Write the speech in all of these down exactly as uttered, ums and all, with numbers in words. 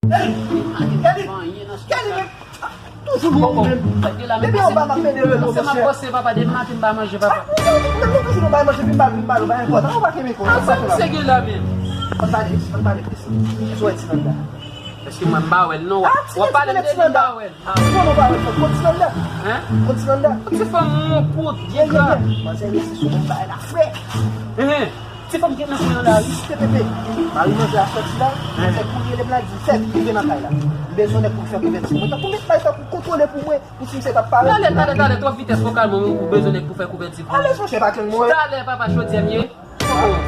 Kelly, Kelly, Kelly, men, toujou nou menm. Depi anba m ap pede rele w, monchè. Pase m ap pase, papa, depi maten m pa manje, papa. Ou toujou nan bay manje, vin ba, vin ba, bay enpòtan, ou pa kenbe kò, ou pa kenbe kò. Ann pale, ann pale plis. Kisa w wè ti nanda? Èske mwen m pa wè l non? W ap pale m de li m pa wè l. Ou konnen w pa wè l, konn ti nanda? Hein? Konn ti nanda? Ti fanm mwen pou di ka. Manzè resi sou mwen bay la frè. Hein? Ti fanm ki nan kwen an la wi. Pepepe. Mari manzè a sòti la. Manzè kouri rele m la di fèt rive nan kay la. M bezwen nèg pou fè kouvèti. Mwen tankou met bay tankou kontwole pou mwen. Pou si misye t ap parèt. Talè, talè, talè, twòp vitès vokal mwen ou bezwen nèg pou fè kouvèti pou mwen. Alèz monchè pa gang mwen. Talè papa chodyè m ye.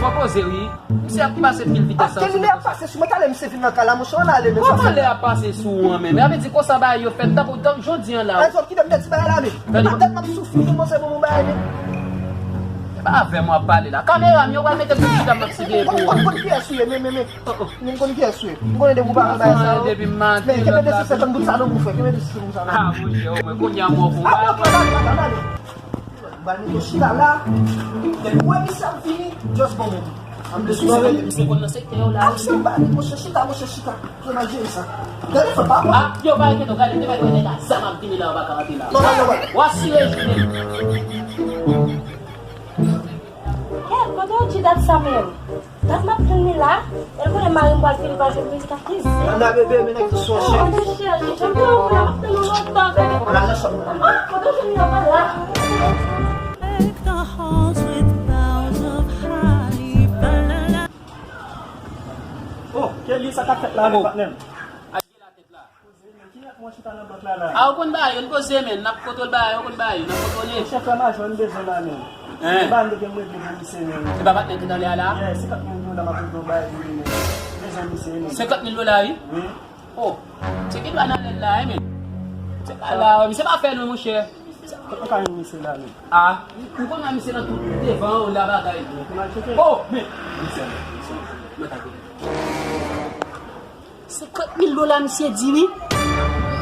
Fò koze wi. Misye ap pase pil vitès sa. Kèlè lè ap pase sou mwen, talè misye vin nan kay la, monchè, ann ale, men. Kòman lè ap pase sou ou an menm? Sa vle di konsa bagay yo fèt, tankou, tankou jodi an la. Èzòt ki dèm tèt ti bagay la, men. Nan tèt m ap soufri, pou monchè, pou mwen bagay, men. E pa avè m w ap pale la. Kamera m, yo pral mete m sou chita m ap siveye pou ou. Konn, konn, konn kiyès ou ye, men, men, men. M konn kiyès ou ye. M konnen depi w pa nan bagay sa yo. Depi m maten. Men, kenbe de san senkant goud sa nan bouch, frè. Kenbe de san senkant goud sa nan bouch. Ah, monchè, o mwen, kounye a m wè pou ou. Ann ale, ann ale. M pral mete w chita la. Depi w wè misye ap vini, just bon moman. Ann de sou sa. Misye konn nan sektè yo la. Ap se bal, monchè, chita, monchè, chita. Yo mal jere sa. Gade fè pa bon. Ah, yo pa enkyete w, gade, te bay nèg a zam ap vini la, yo pa ka antre la. Nòmal, nòmal. W a sire jounen. Hey, kote w di dat sa menm? Dat m ap tann li la, e l konnen mari m pral fini pa jwe mizik ak lizè. Nanda bebe, men nèg ki sou yon chèn. Oh, monchè, chèn nan, m ap tann ou lontan, bebe. Ala nan chanm nan. Ah, kote w jwenn li anba la? Oh, Kelly, sa k ap fèt la, men patnè m? Kiyès mwen chita nan bank la la? A, ou konn bagay yo, n poze men, n ap kontwole bagay yo, ou konn bagay yo, n ap kontwole. Chèf la majò, n bezwen la men. Hein? E ba m te gen m regle pou misye men. E ba patnè ki nan lè a la? Yeah, senkant mil dola m ap regle w bagay li men. Bezwen misye men. Senkant mil dola wi? Wi. Oh, se ki dwa nan lè l la wi men. Se pa la, misye pa fè non monchè. Ou ka jwenn misye la men. A, ou konn wè misye nan tout devan ou la bagay. Oh, men. Misye, misye. Mwen ta konnen. Senkant mil dola misye di wi.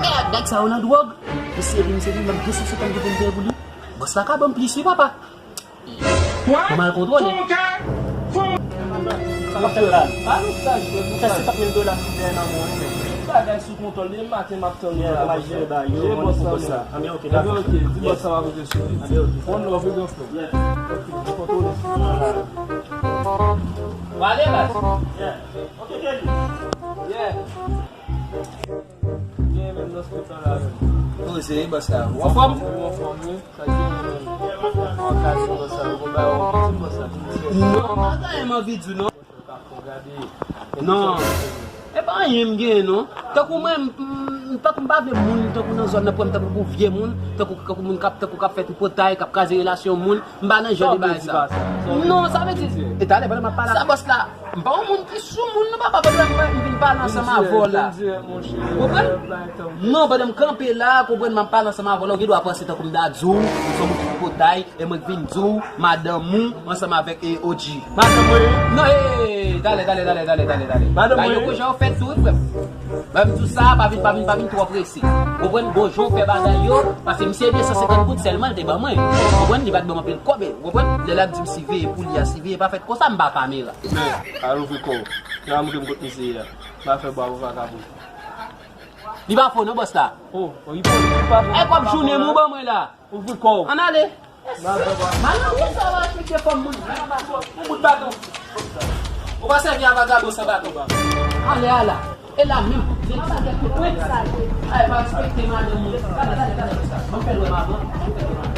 Mèd, nèg sa yo nan dwòg. Misye di, misye di, m ap de san senkant pou m peye pou li. Bòs la ka ban m plis wi papa. Mwen mal kontwole. Sa k ap fèt la? Pa nou sa jwe pou sa. Senkant mil dola ki dèyè nan men w wi. Bagay sou kontwòl, depi maten m ap tann ou la. Mwen jere bagay yo, mwen pou bòs la. Anben oke, dakò. Anben oke, di bòs la m ap rete sou li. Anben oke. One love wi gran frè. Kontwole. Wale baz. Yeah. Ok, Kelly. Yeah. Gen menm nan spot la la menm. Poze wi bòs la. Ou anfòm? Ou anfòm wi. Sa gen menm. Ou anfòm bòs la. Ou konn ba ou anfòm bòs la. Non, pa gen anyen m anvi di w non. Non. E pa anyen m genyen non. Tankou mwen, m, m, tankou m pa vle moun tankou nan zòn nan pran m tankou pou vye moun, tankou, tankou moun k ap, tankou k ap fè tripotay, k ap kraze relasyon moun. M pa nan jan de bagay sa. Non, sa vle di, e talè pandan m ap pale ak sa bòs la, m pa yon moun ki sou moun non papa, pandan m vin pale ansanm avè w la. Konprann? Non, pandan m kanpe la, konprann, m ap pale ansanm avè w la, ou gen dwa panse tankou m ta di w, m se yon moun ki tripotay, e mwen k vin di w, madanm ou, ansanm avèk, e, O G. Madanm mwen? Non, e, talè, talè, talè. Madanm mwen? Yo konn jan yo fèt tou wi frè m. Ban m di w sa, pa vin, pa vin, pa vin twò prese. Konprann, bon jan w fè bagay yo, paske misye de san senkant goud sèlman l te ban mwen. Konprann, li pa t ban m anpil kòb, ou konprann? Lè l ap di m siveye pou li a, siveye pa fèt konsa, m pa kamera. Men, al ouvri kò w. Jan m montre m kot misye ye a. M a fè bwa pou vakabon. Li pa fo non, bòs la. Oh, oh, li pa fo, li pa fo. E kòb jounen m ou ban mwen la. Ouvri kò w. Ann ale. Malandren sa va aspekte fanm moun. Yon bout baton. Ou pa sèvi a vagabon san baton. Ale ala. E la menm. Vin sa kèk kout pwen. Ay, pa respekte madanm moun. Gade, gade, gade sa. Ban m fè dwèt m avan. Ban m fè dwèt m avan.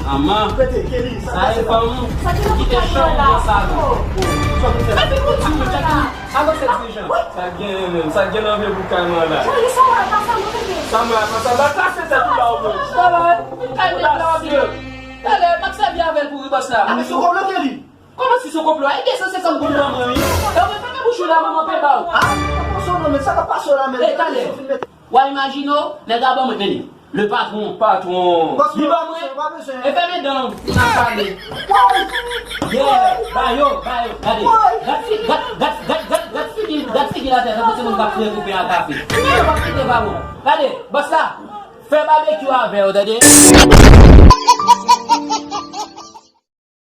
Manman, sa e fanm ou ki te chanm nan salon. Sa te pou di mwen, Jacqueline. Avanse dirijan. Sa k genyen menm? Sa k gen nan vye bout kay mwen la? Sa m wè pa sa non, bebe. Sa m wè pa sa. Ba kase tèt ou ba ou menm. Talè, bout kay nèg la ap vini. Talè, m ap sèvi avè l pou wi bòs la. A, men se yon konplo, Kelly. Kòman si se yon konplo? E de san senkant goud ban mwen wi. E mwen fèmen bouch ou la, manman pe ba w. A, sa pa sou non, men sa k ap pase w la, men. E talè. W a imajine w, nèg la ban mwen, men li. Le patron. Patron. Li ban mwen. E fèmen dan w. N ap pale. Yeah, ba yo, ba yo. Gade. Gad fi, gad, gad, gad, gad, gad figi, gad figi l atè, tankou se moun k ap fouye koupe a kafe. Yo p ap kite pa bon. Gade, bòs la. Fè babekyou avè yo, tande.